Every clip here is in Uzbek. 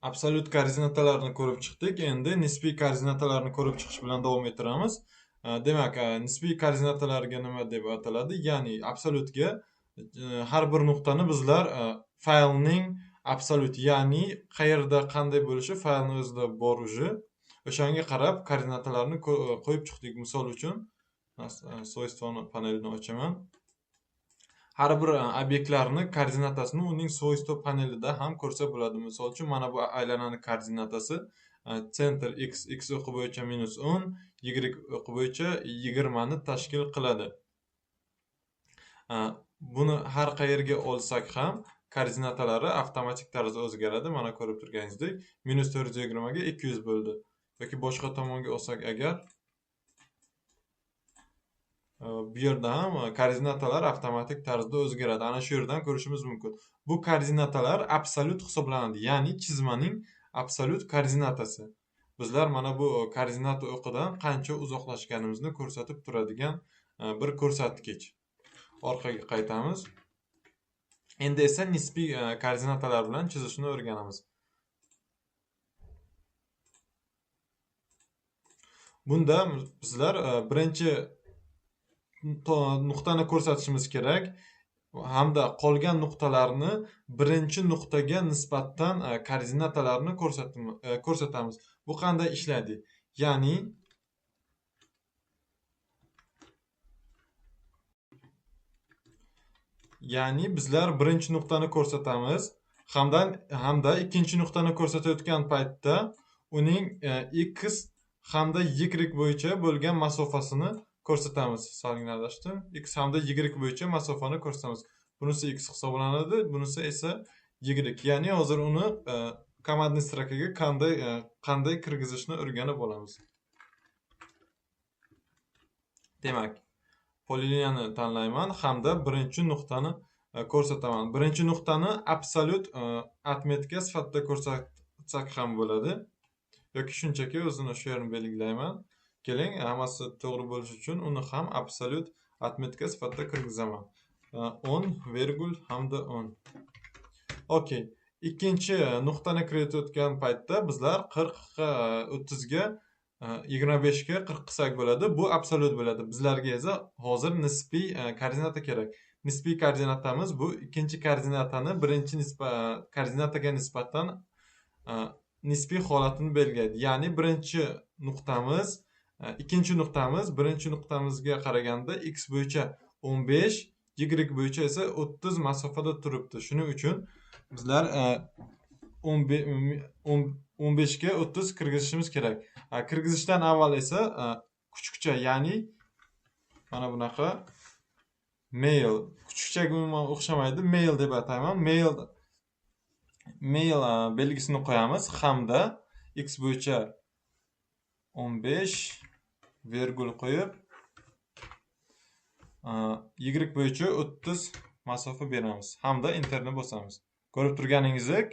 Absolyut koordinatalarni ko'rib chiqdik. Endi nisbiy koordinatalarni ko'rib chiqish bilan davom ettiramiz. Demak, nisbiy koordinatalarga nima deb ataladi? Ya'ni absolyutga har bir nuqtani bizlar faylning absolyut, ya'ni qayerda qanday bo'lishi faylning o'zida bor уже. O'shanga qarab koordinatalarni qo'yib chiqdik. Misol uchun, свойство panelini ochaman. Har bir obyektlarni koordinatasini uning свойство panelida ham ko'rsa bo'ladi. Misol uchun, mana bu aylanani koordinatasi center x, x o'qi bo'yicha -10, y o'qi bo'yicha 20 ni tashkil qiladi. Buni har qayerga olsak ham koordinatalari avtomatik tarzda o'zgaradi. Mana ko'rib turganingizdek, -420 ga 200 bo'ldi. Yoki boshqa tomonga olsak agar, bu yerda ham koordinatalar avtomatik tarzda o'zgaradi. Ana shu yerdan ko'rishimiz mumkin. Bu koordinatalar absolyut hisoblanadi, ya'ni chizmaning absolyut koordinatasi. Bizlar mana bu koordinata o'qidan qancha uzoqlashganimizni ko'rsatib turadigan bir ko'rsatkich. Orqaga qaytamiz. Endi esa nisbiy koordinatalar bilan chizishni o'rganamiz. Bunda bizlar birinchi nuqtani ko'rsatishimiz kerak hamda qolgan nuqtalarni birinchi nuqtaga nisbatan koordinatalarni ko'rsatamiz. Bu qanday ishlaydi? Ya'ni bizlar birinchi nuqtani ko'rsatamiz hamda ikkinchi nuqtani ko'rsatayotgan paytda uning x hamda y bo'yicha bo'lgan masofasini ko'rsatamiz. Salgina adashdim. X hamda y bo'yicha masofani ko'rsatamiz. Bunisi x hisoblanadi, bunisi esa y. Ya'ni hozir uni komandniy strokaga qanday kirgizishni o'rganib olamiz. Demak, poliliniyani tanlayman hamda birinchi nuqtani ko'rsataman. Birinchi nuqtani absolyut отметка sifatida ko'rsatsak ham bo'ladi yoki shunchaki o'zini shu yerini belgilayman. Keling, hammasi to'g'ri bo'lishi uchun uni ham absolyut отметка sifatida kirgizaman. 10 vergul hamda 10. Okey. Ikkinchi nuqtani kiritayotgan paytda bizlar 40 ga 30 ga 25 ga 40 qilsak bo'ladi. Bu absolyut bo'ladi. Bizlarga esa hozir nisbiy koordinata kerak. Nisbiy koordinatamiz bu ikkinchi koordinatani birinchi koordinataga nisbatan nisbiy holatini belgilaydi. Ya'ni birinchi nuqtamiz ikkinchi nuqtamiz birinchi nuqtamizga qaraganda x bo'yicha 15, y bo'yicha esa 30 masofada turibdi. Shuning uchun bizlar 15 ga 30 kirgizishimiz kerak. Kirgizishdan avval esa kuchukcha, ya'ni mana bunaqa mail, kuchukchaga umuman o'xshamaydi, mail deb atayman. Mail belgisini qo'yamiz hamda x bo'yicha 15 vergul qo'yib y bo'yicha 30 masofa beramiz hamda enterni bosamiz. Ko'rib turganingizdek,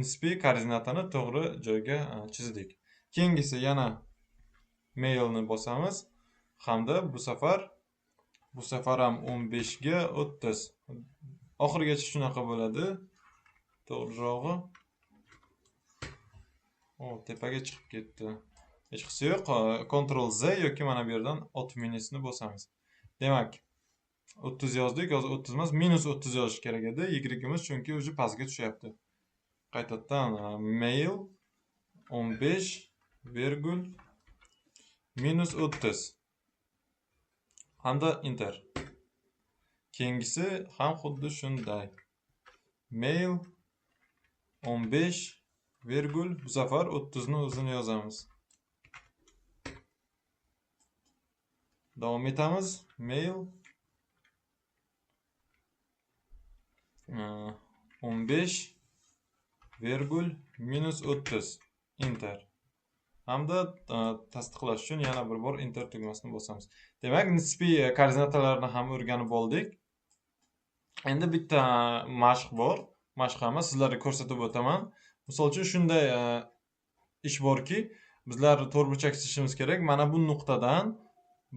nisbiy koordinatani to'g'ri joyga chizdik. Keyingisi yana mailni bosamiz hamda bu safar ham 15 ga 30. Oxirigacha shunaqa bo'ladi. To'g'rirog'i. O, tepaga chiqib ketdi. Hech qisi yo'q. Ctrl Z yoki mana bu yerdan ot menyusini bosamiz. Demak, 30 yozdik, hozir 30 emas, -30 yozish kerak edi. Y-imiz chunki уже pastga tushyapti. Qaytadan mail 15 vergul -30 hamda enter. Keyingisi ham xuddi shunday. Mail 15 vergul bu safar 30 ni o'zini yozamiz. Davom etamiz. Mail 15 vergul -30 enter. Hamda tasdiqlash uchun yana bir bor enter tugmasini bosamiz. Demak, nisbiy koordinatalarni ham o'rganib oldik. Endi bitta mashq bor. Mashq ham sizlarga ko'rsatib o'taman. Misol uchun shunday ish borki, bizlar to'rtburchak chizishimiz kerak. Mana bu nuqtadan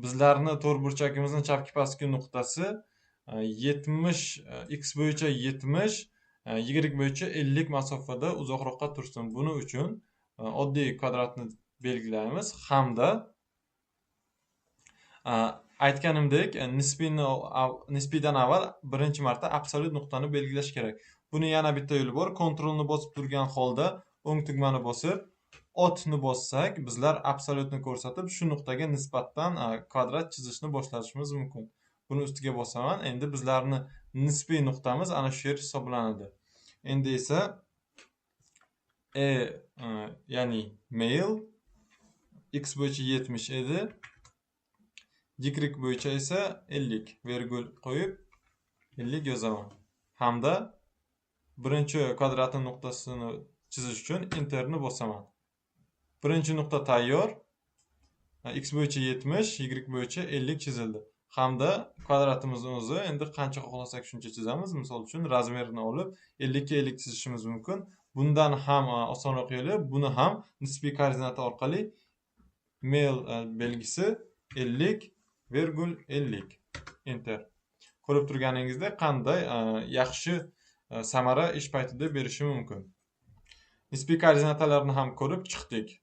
bizlarni to'rtburchagimizning chapki pastki nuqtasi 70, x bo'yicha 70, Y bo'yicha 50 masofada uzoqroqqa tursin. Buning uchun oddiy kvadratni belgilaymiz hamda aytganimdek, nisbiydan avval birinchi marta absolyut nuqtani belgilash kerak. Buni yana bitta yo'li bor. Kontrolni bosib turgan holda o'ng tugmani bosib, otni bossak, bizlar absolyutni ko'rsatib, shu nuqtaga nisbatan kvadrat chizishni boshlashimiz mumkin. Buni ustiga bosaman. Endi bizlarni nisbiy nuqtamiz ana shu yer hisoblanadi. Endi esa ya'ni mail x bo'yicha 70 edi. Y bo'yicha esa 50, vergul qo'yib 50 yozaman. Hamda birinchi kvadratning nuqtasini chizish uchun enterni bosaman. Birinchi nuqta tayyor. X bo'yicha 70, Y bo'yicha 50 chizildi. Hamda kvadratimizni o'zi endi qancha xohlasak shuncha chizamiz. Misol uchun razmerini olib 50 ga 50 chizishimiz mumkin. Bundan ham osonroq yo'li, buni ham nisbiy koordinata orqali mail belgisi 50,50 enter. Ko'rib turganingizdek qanday yaxshi samara ish paytida berishi mumkin. Nisbiy koordinatalarni ham ko'rib chiqdik.